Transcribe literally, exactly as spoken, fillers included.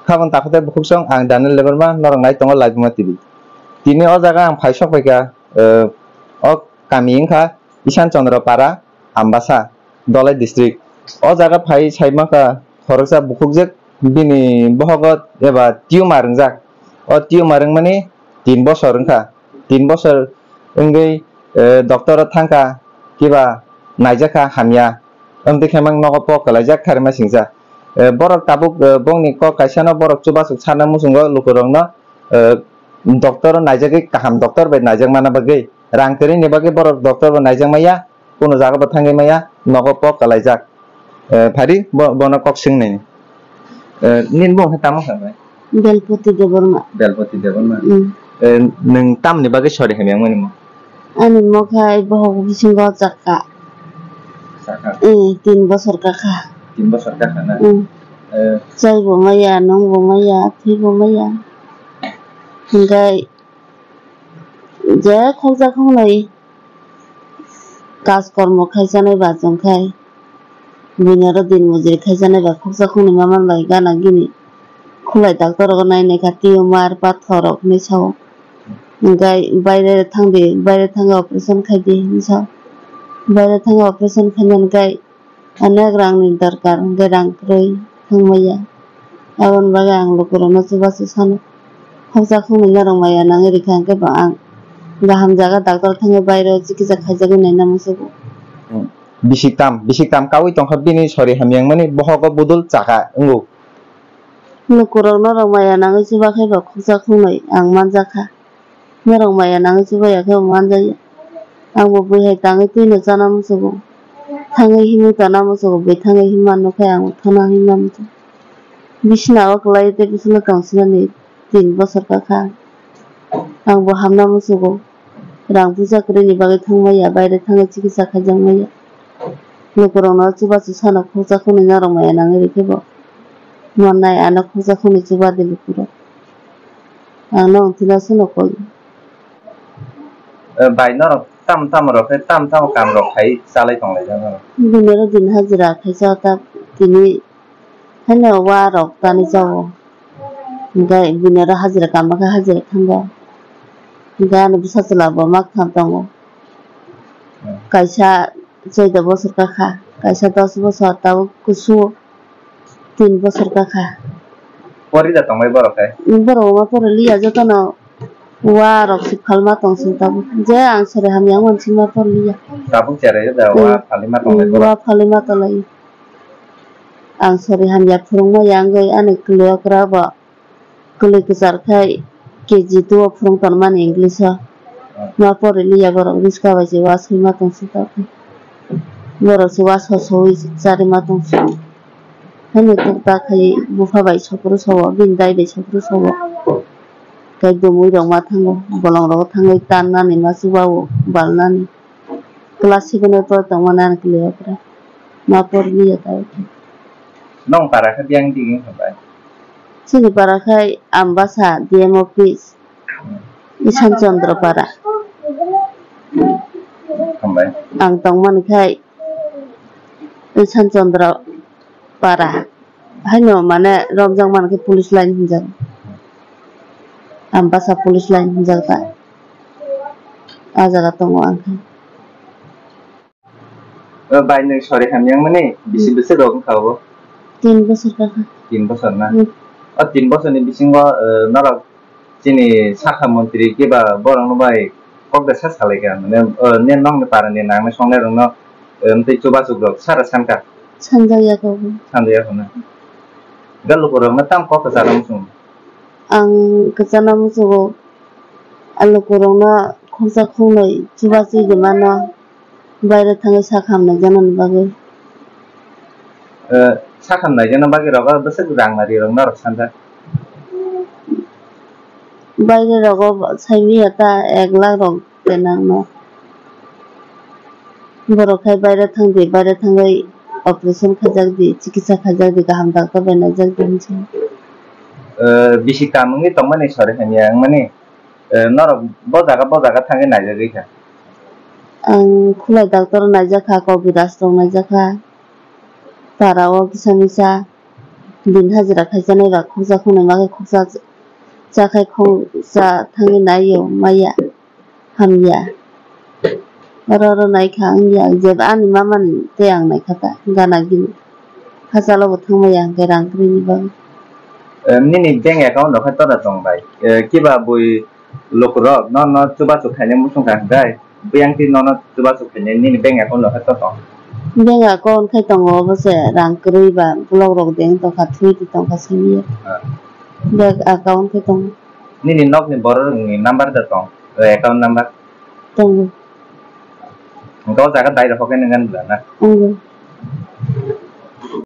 Khabang takhuk tei bukhuksong, ang Daniel Debbarma, norok nai tongo Laibuma T V. Tini o jaga ang phai sok phaikha, eh, o kami wngkha Isan Chandra Para, Ambasa, Dholai district. O jaga phai sai mankha khoroksa bukhukjwk, bini bohogo eba tumor wngjak. O tumor wngmani tin bosor wngkha. Tin bosor wngwi, eh, doctor o thangkha, kiba naijakha hamya. Amtwi khe mang nogo pok kwlaijak, tharima singsa. Eh, borok tabuk, eh, bongni kok kaisano borok chubasuk sana muchungo lukurokno, eh, doctor o naijagwi kaham doctor bai naijak mana bagwi. Rang kwrwini bagwi borok doctor bo naijak maya, kuno jaga bo thangwi maya, nogo pok kwlaijak. Eh, phari bo, bono kok swngni. Eh, nini bung khe tamo kha bai? Belpati Debbarma. Belpati Debbarma. Mm. Eh, nwng tamni bagwi sori hamya wngmani mo? Ani mo khai bohok bisingo chakha. Chakha? Eh, tin bosor kakha. Tin bosor kakha na? Mm. Eh. Chai bo maya, nung bo maya, thwi bo maya. Hinkhe je khokjak khoknwi kaj kormo khaichanai ba chwng khai, bini oro din mujri khaichanai ba khokjak khoknwi ma manbai gana gini khulai doctor rogo nai nai kha tumor pathor rok hinwi sao. Hinkhe baire thangdi, baire thangwi operation khaidi hinwi sao. Baire thangwi operation khainani khe Onek rangni dorkar, hwnkhe rang kwrwi thangmaya. Aboni bagwi ang lukurokno chubachu sano. Khoroksa khoroknwi norok maya nangwi rikha, hwnkhe bo ang kaham jaga doctor thangwi bairo chikitsa khaijagwi naina muchungo. Hmm. Bisik tam, bisik tam kaui tongkha bini sori hamya wngmani bohogo budul chakha wngo. Lukurok norok maya nangwi chubakhai bo khoroksa khoroknwi ang manjakha. Norok maya nangwi chubaya khe omo manjakya. Ang bo bui hai tangwi twino chana muchungo. Thangwi himwi tana muchungo, bui thangwi himma nukhe ang bo thana himna muchungo. Bisina o kwlaiwi tei bisingo tongsinani tin bosor kakha. Ang bo hamna muchungo. Rang puisa kwrwini bagwi thangmaya, baire thangwi chikitsa khaijakmaya. Lukurokno chubachu sano khoroksa khoroknwi norok maya nangwi rikhe bo. Mannai ano khoroksa khoroknwi chubadi lukurok. Ang no wngthina swnwi koi. Eh, bai norok tam tam rok khe tam tam kam rok khai chalai tong lai jang norok. Bini oro din hajira khaisa ta tini haino wa rok tani jago. Hwnkhe bini oro hajira kama khe hajira thango. Hwnkhe ani bwsa chwla bo mak tham tongo. Hmm. Kaisa chwda bosor kakha, kaisa dos bosor, tabuk kusu. Tin bosor kakha. Pori da tongbai borok khe? Borok ma pori liya, jotono wa rok si phalma tong sing tabuk. Je ang sori hamya wng sima pori liya. Tabuk cherai da wa Hmm. phalima tonglai Hmm, borok. Wa phalima tolai. Ang sori hamya phwrwngma yangwi ani kwlwi okra bo. Kwlwi kwchar khai K G two o phwrwng tonmani English o. Ma pori liya borok riska bai se wa sima tong sing tabuk. Borok se wa so sowi charima tong sing. Haino tukta khai bupha bai sopro sobo, bini dai bai sopro sobo. Tei dumui rok ma thango, bolong rogo thangwi tannani ma chubawo balnani. Class seven o pore tongmani ang kwlwi okra. Ma pori liya tabuk. Nong para khe biyang digi wngkha bai? Chini para khai Ambasa D M office. Isan Chandra para. Hambai. Ang tongmani khai Isan Chandra para. Haino mane romjak mankhe police line hinjak. Ambasa police line hinjak ta. A jaga tongo ang khe. O bai, nwng sori hamya wngmani bisi Hmm. bwswk rok wngkha obo? Tin bosor kakha. Tin bosor na? Hmm. O tin bosorni bisingo, eh, norok chini sakha montri kiba borokno bai kok da sa salaikha, mane, eh, ne nokni parani nangnai songnai rokno, eh, tei chubasuk rok sara sankha? Sanjakya kok. Sanjakya kho na? Ga lukurokno tamo kok kwchana muchungo? Ang kwchana muchungo, a lukurokno khoroksa khoroknwi chubasui de mano. Baire thangwi sak hamnai janani bagwi. Eh, sak hamnai jana bagwi rogo bwswk rang nari rok norok sanjak? Baire rogo saimanya ta ek lakh rok de nangno. Borok khai baire thangdi, baire thangwi operation khaijakdi, chikitsa khaijakdi, kaham doctor bai naijakdi hinwi. Eh, bisi kam wngwi tongmani sori hamya wngmani? Eh, norok bo jaga, bo jaga thangwi naijagwi kha? Ang khulai doctor o naijakha, Kobiraj rok naijakha, para o kisa misa. Din hajira khaichanai ba khoksa khongnai ma khe khoksa chakhai khoksa thangwi naio maya hamya. Oro oro naikha wngya jeba ani mamani tei ang naikha ta gana gini. Hachalo bo thangmaya hwnkhe rang kwrwini bagwi. Eh, nini bank account rok khe tora tong bai? Eh, kiba bui lukurok no, no chubachu khainai muchung kha hwnkhe, buyang twi no, no chubachu khainai nini bank account rok khe to tong? Bank account khai tongo, obo se rang kwrwi ba block rok de wng tongkha, thwi twi tongkha simi. Ah. Bank account khai tongo. Nini nokni borok ni number da tong, eh, account number? Tongo. Hwnkhe o jaga dai rok khe nang gan bwla na? Tongo.